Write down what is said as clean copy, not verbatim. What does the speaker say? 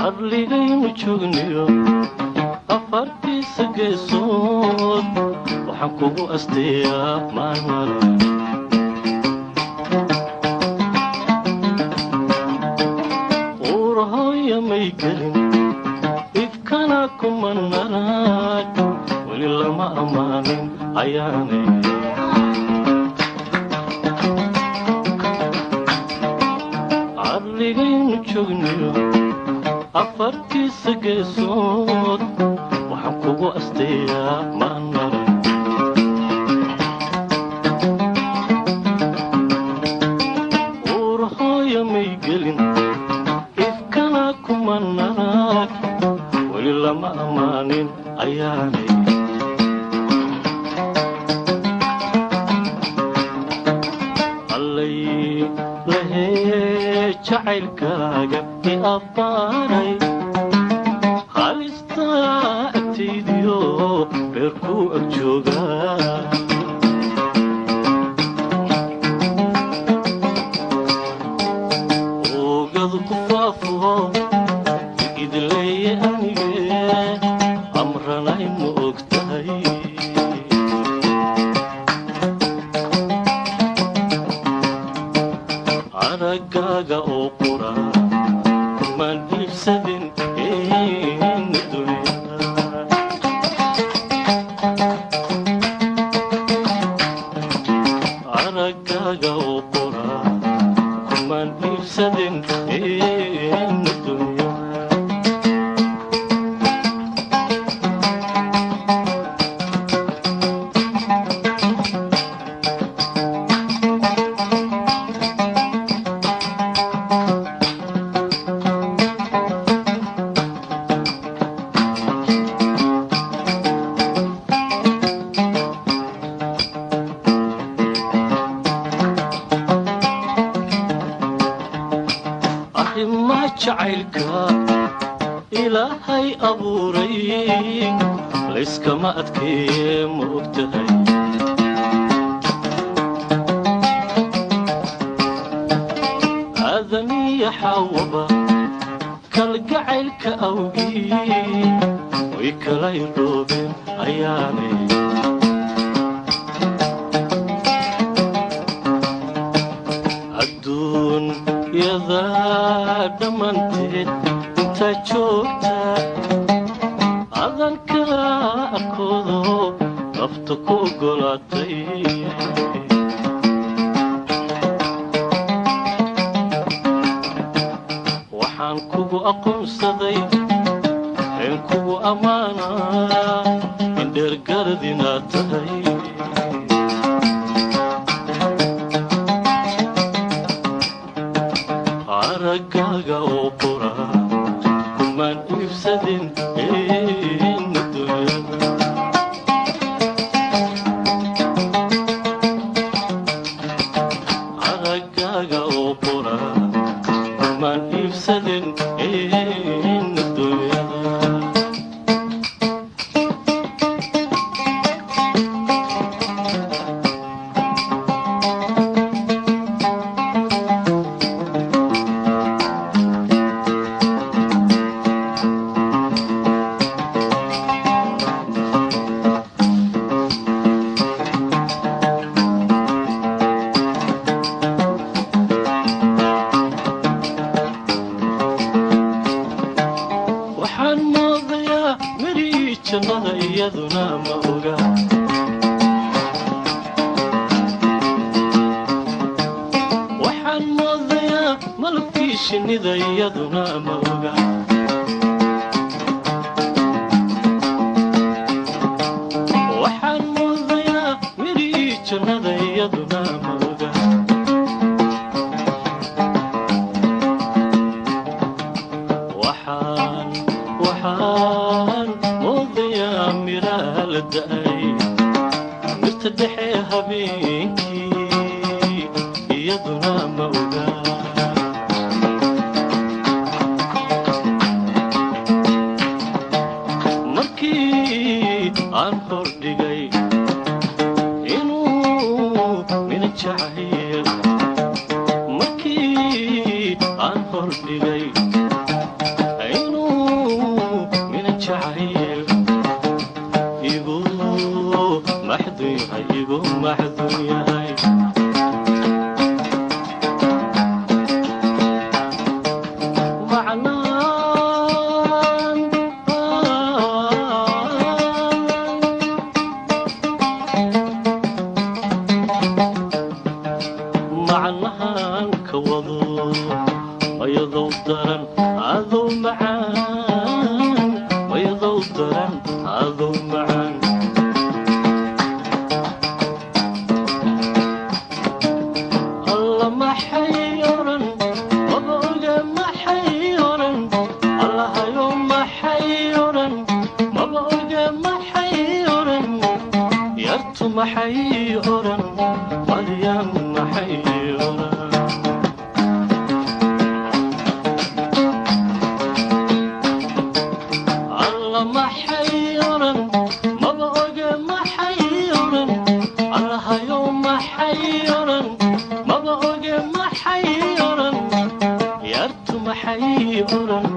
Arligaynu joogniyo afartiisa geesood waxaan kugu asteeyaa maalmale. Uurahooya may gelin, ifkana kuma narag, weli lama ammaanin ayaanay. Arligaynu joogniyo afartiisa geesood waxaan kugu asteeyaa maalmale. Uurahooya may gelin, ifkana kuma narag, weli lama ammaanin ayaanay. Allay lahee jacaylkaaga i abbaaray, halista agtaydiyo beerkuu ag joogaa. Oogadu ku faafo idleeye anige amranay, ma og tahay? Araggaaga oo qura kumaan iibsadin dunya. Araggaaga oo qura kumaan iibsadin dunya. Arrimaha jacaylka Ilaahay abuuray layskama adkeeye, ma og tahay? Aadaniya Xaawaba kalgacaylka awgii way kala irdhoobeen ayaanay. Adduunyada dhammanteed intaa joogta adanka arkoodo nafta ku oggolaatay. Waxaan kugu aqoonsaday een kugu ammaanaa in dheergarad inaad tahay. Araggaaga oo qura kumaan iibsadin dunyada. Araggaaga oo qura kumaan iibsadin dunyada. Waxaan moodayaa mirihii jannada, iyaduna ma oga. Waxaan moodayaa malabkii shinnida, iyaduna ma oga. Waxaan moodayaa mirihii jannada. Amranada iyaduna ma oga. Waxaan waxaan moodayaa miraha la da'ay mirta dhexe habeenkii, iyaduna ma oga. Markii aan hordhigay inuu mina jacayl, markii aan hordhigay inuu mina jacayl igu maxdun yahay, igu maxdun yahay. Macnaan macnahan ka wado, mayadow daran adow macaan, mayadow daran adow macaan. Alla maxay oran? Maba oga maxay oran. Allahayo maxay oran? Maba oga maxay oran. Yartu maxay oran? Maryam maxay oran? Alla maxay oran? Maba oga maxay oran. Allahayo maxay oran? Maba oga maxay oran. Yartu maxay oran?